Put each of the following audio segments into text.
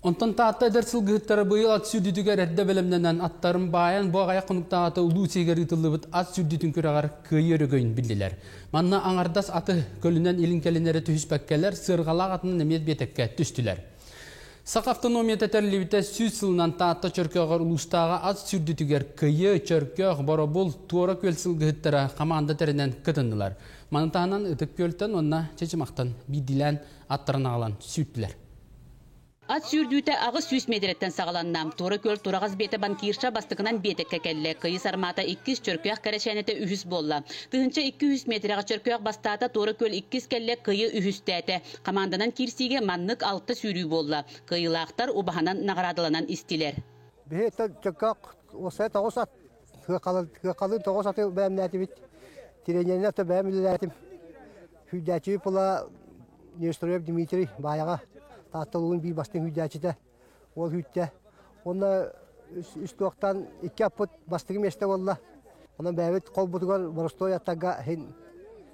Онтон Таатта эдэр сылгыһыттара быйыл ат сүүрдүүтүгэр эрдэ бэлэмнэнэн аттарын баайан бу аҕыйах хонуктааҕыта улуус иһигэр ыытыллыбыт ат сүүрдүүтүн күрэҕэр кыайыы өрөгөйүн биллилэр. Манна аҥардас аты көлүнэн илин-кэлин эрэ түһүспэккэлэр, сыарҕалаах атынан эмиэ биэтэккэ түстүлэр. Саха автономията тэриллибитэ 100 сылынан Таатта Чөркөөҕөр улуустааҕы ат сүүрдүүтүгэр Кыйы, Чөркөөх, Боробул, Туора Күөл сылгыһыттара хамаанда тэринэн кытыннылар. Маны таһынан Ытык Күөлтэн уонна Чычымахтан биирдиилээн аттарын аҕалан сүүртүлэр. Ат сүүрдүүтэ 800 метреттен саҕаланна. Туора Күөл тураҕас биэтэ Банкирша бастакынан биэтэккэ кэллэ. Кыйы Сармата иккис, Чөркөөх Кэрэчээнэтэ үһүс буолла. 1200 метрэҕэ Чөркөөх бастаата, Туора Күөл иккис кэллэ, Кыйы үһүстээтэ. Команданан киирсиигэ маннык алта сүүрүү буолла. Кыайыылаахтар убаһанан наҕараадаланан истилэр. Биһи Чөркөөх осай тоҕус ат кыахалыын тоҕус аты бэлэмнээтибит. Тренеринэн то бэйэм үлэлээтим. Сүүрдээччи була Нестеров Дмитрий Баайаҕа Таатта улууһун биир бастыҥ сүүрдээччитэ. Ол сүүртэ. Уонна үс туохтан икки аппыт бастакы миэстэ буолла. Онон бэйэбит холбутугар боростуой аттарга иһин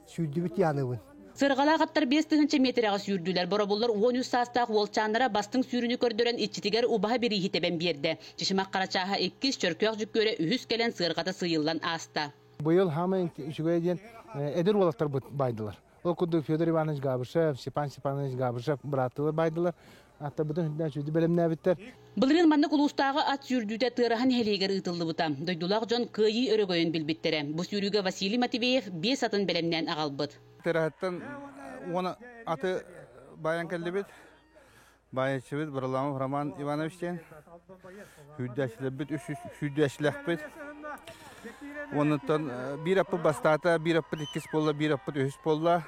сүүрдүбүт дии Сыарҕалаах аттар 5000 метрэҕэ сүүрдүлэр. Боробуллар 13 саастаах уолчааннара бастыҥ сүүрүүнү көрдөрөн иччитигэр убаһа бирииһи тэбэн биэрдэ. Чычымах Харачааһа иккис, Чөркөөх Дьүккүөрэ үһүс кэлэн сыарҕата сыыйыллан ааста. Быйыл хаамай үчүгэй диэн эдэр уолаттарбыт байдылар. Ол курдук Федор Иванович Габышев, Степан Степанович Габышев бырааттылар байдылар. Аттарбытын үрдүнэн сүүрдү бэлэмнээбиттэр. Былырыын маннык улуустааҕы ат сүүрдүүтэ Тыараһа нэһилиэгэр ыытыллыбыта. Дойдулаах дьон кыайыы өрөгөйүн билбиттэрэ. Бу сүүрүүгэ Василий Матвеев биэс атын бэлэмнээн аҕалбыт. Тыараһаттан 10 аты баайан кэллибит. Баайаччыбыт Бараламов Роман Иванович диэн. Сүүрдээччилэрбит үс сүүрдээччилээхпит. Оннуттан биир аппыт бастаата, биир аппыт иккис буолла, биир аппыт үһүс буолла.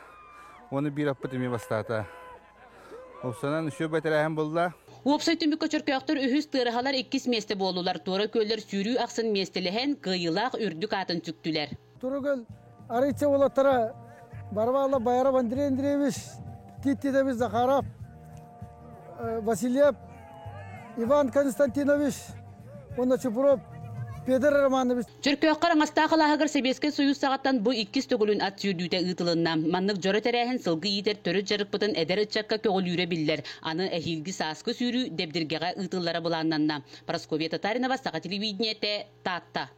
Уонна биир аппыт эмиэ бастаата. Опсанан үчүгэй бэтэрээһин буолла. Уопсай түмүккэ чөркөөхтөр үһүс, тыараһалар иккис миэстэ буоллулар. Туора Күөллэр сүүрүү ахсын миэстэлэһэн, кыайыылаах үрдүк аатын сүктүлэр. Туора Күөл арыычча уолаттара Барбала Байаров Андрей Андреевич, Титтидович Захаров, Васильев Иван Константинович уонна Чупуров Петр Романович. Чөркөөххө Араҥастаах алааһыгар Сэбиэскэй Союз саҕаттан бу иккис төгүлүн ат сүүрдүүтэ ыытылынна. Маннык дьоро тэрээһин сылгы иитэр төрүт дьарыкпытын эдэр ыччакка көҕүлүүрэ биллэр. Аны эһиилги сааскы сүүрүү Дэбдиргэҕэ ыытыллара былааннанна. Прасковья Татаринова, Саха телевидениетэ, Таатта.